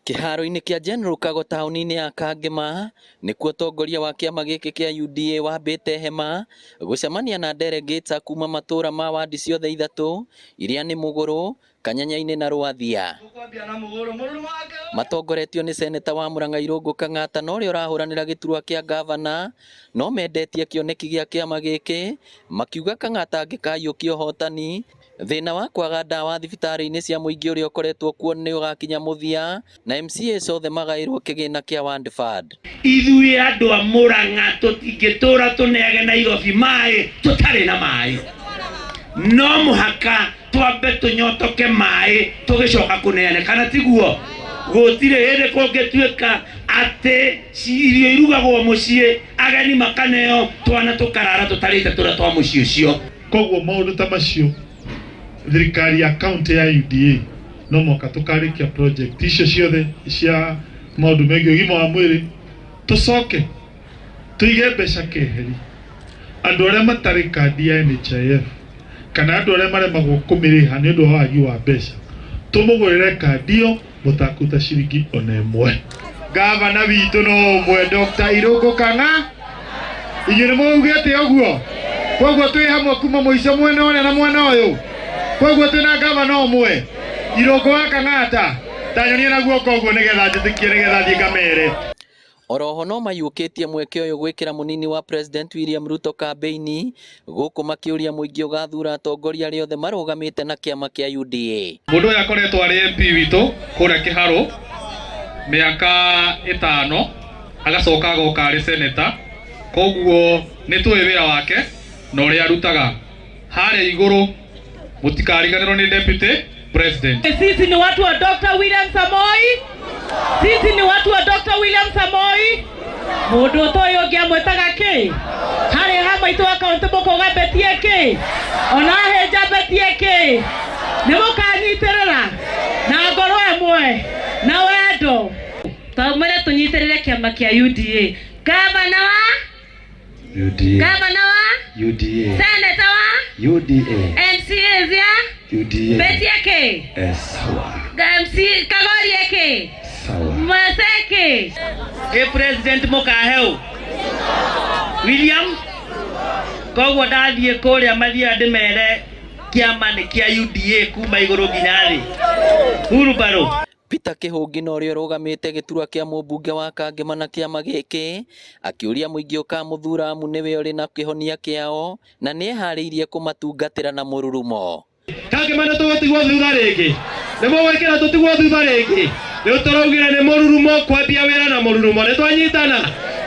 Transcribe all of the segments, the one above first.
Kĩharo-inĩ kĩa General Kago taũni-inĩ ya Kangema nĩkuo ũtongoria wa kĩama gĩkĩ kĩa UDA wambĩte hema gũcemania na delegates a kuma matũra ma wandi ciothe ithatũ iria nĩ Mũgũrũ, Kanyanya-inĩ na Rwathia. Matongoretio nĩ seneta wa Murang'a Irũngũ Kang'ata na ũrĩa ũrahũranĩra gĩturwa kĩa ngavana no mendetie kĩoneki gĩa kĩama gĩkĩ makiuga Kang'ata angĩkaiyũkia ũhotani Thĩna wa kwaga ndawa thibitarĩ-inĩ cia mũingĩ ũrĩa ũkoretwo kuo nĩ ũgakinya mũthia na MCAs othe magaĩrwo kĩgĩna kĩa Ward Fund. Ithuĩ andũ a Mũrang'a tũtingĩtũra tũneage Nairobi maĩ tũtarĩ na maĩ. No mũhaka twambe tũnyotoke maĩ tũgĩcoka kũneane, kana tiguo? Gũtirĩ hĩndĩ kũngĩtuĩka atĩ irio irugagwo mũciĩ ageni makaneo twana tũkarara tũtarĩte tũrĩa twa mũciĩ ũcio. Koguo maũndũ ta macio thirikari ya county ya UDA no mũhaka tũkarĩkia project icio ciothe cia maũndũ megiĩ ũgima wa mwĩrĩ, tũcoke tũige mbeca keheri andũ arĩa matarĩ kandi ya NHIF kana andũ arĩa maremagwo kũmĩrĩha nĩ ũndũ wa wagi wa mbeca, tũmũgũrĩre kandi ĩyo mũtakũruta ciringi ona ĩmwe. Gavana witũ no ũmwe Dr. Irũngũ Kang'a. Inyuĩ nĩ mũugĩte ũguo? Koguo twĩ hamwe kuma mũico mwena ũrĩa na mwena ũyũ. Koguo twĩ na gavana ũmwe Irũngũ wa Kang'ata. Ta nyonie na guoko ũguo nĩgetha njĩtĩkie nĩgetha thiĩ ngamere. Oroho no maiyũkĩtie mweke ũyũ gwĩkĩra mũnini wa President William Ruto kambĩini gũkũ makĩũria mũingĩ ũgathura atongoria arĩa othe marũgamĩte na kĩama kĩa UDA. Mũndũ ũyũ akoretwo arĩ MP witũ kũrĩa Kĩharũ mĩaka ĩtano, agacoka agoka arĩ senator, koguo nĩ tũĩ wĩra wake na ũrĩa arutaga. Harĩa igũrũ mũtikariganĩrwo nĩ deputy president. Sisi ni watu wa Dr. William Samoei. Sisi ni watu wa Dr. William Samoei. Mundu ũtoĩ ũngĩ amwĩtaga kĩ? Harĩ ha maitũ wa kaũntĩ mũkauga mbetie kĩ? Ona ahĩnja mbetie kĩ? Nĩ mũkanyitĩrĩra na ngoro ĩmwe na wendo. Twaumire tũnyitĩrĩre kĩama kĩa UDA. Gavana wa UDA. Gavana wa UDA. Senator wa UDA. MCAs ya UDA. Betie kĩ? Sawa. MC Kagorie kĩ? Sawa. Mwese kĩ? Ĩ president mũkahe ũ? William koguo ndathiĩ kũrĩa mathiaga ndĩmere kĩama nĩ kĩa UDA kuma igũrũ nginya thĩ. Hurumbarũ. Peter Kĩhũngi na ũrĩa ũrũgamĩte gĩturwa kĩa mũmbunge wa Kangema na kĩama gĩkĩ, akĩũria mũingĩ ũkamũthura amu nĩwe ũrĩ na kĩhonia kĩao na nĩeharĩirie kũmatungatĩra na mũrurumo. Kangema nĩ tũgũtigwo thutha rĩngĩ? Nĩ mũgwĩkĩra tũtigwo thutha rĩngĩ? Rĩu tũraugire nĩ mũrurumo, kwambia wĩra na mũrurumo. Nĩ twanyitana?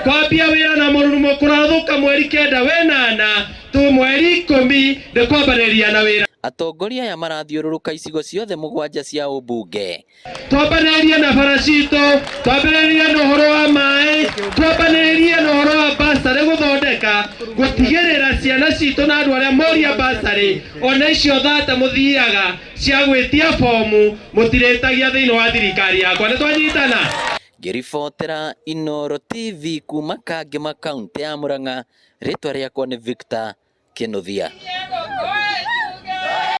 Kwambia wĩra na mũrurumo kũrathũka mweri kenda wenana tu mweri ikũmi nĩ kwambanĩria na wĩra. Atongoria aya marathiũrũrũka icigo ciothe mũgwanja cia ũmbunge. Twambanĩrĩrie na bara citũ, twambĩrĩrie na ũhoro wa maĩ, twambanĩrĩrie na ũhoro wa basarĩ gũthondeka, gũtigĩrĩra ciana citũ na andũ arĩa moria basarĩ, ona icio thata mũthiaga cia gwĩtia bomu mũtirĩtagia thĩinĩ wa thirikari yakwa. Nĩ twanyitana? Ngĩribotera Inooro TV kuma Kangema, kaũntĩ ya Murang'a, rĩtwa rĩakwa nĩ Victor Kĩnuthia.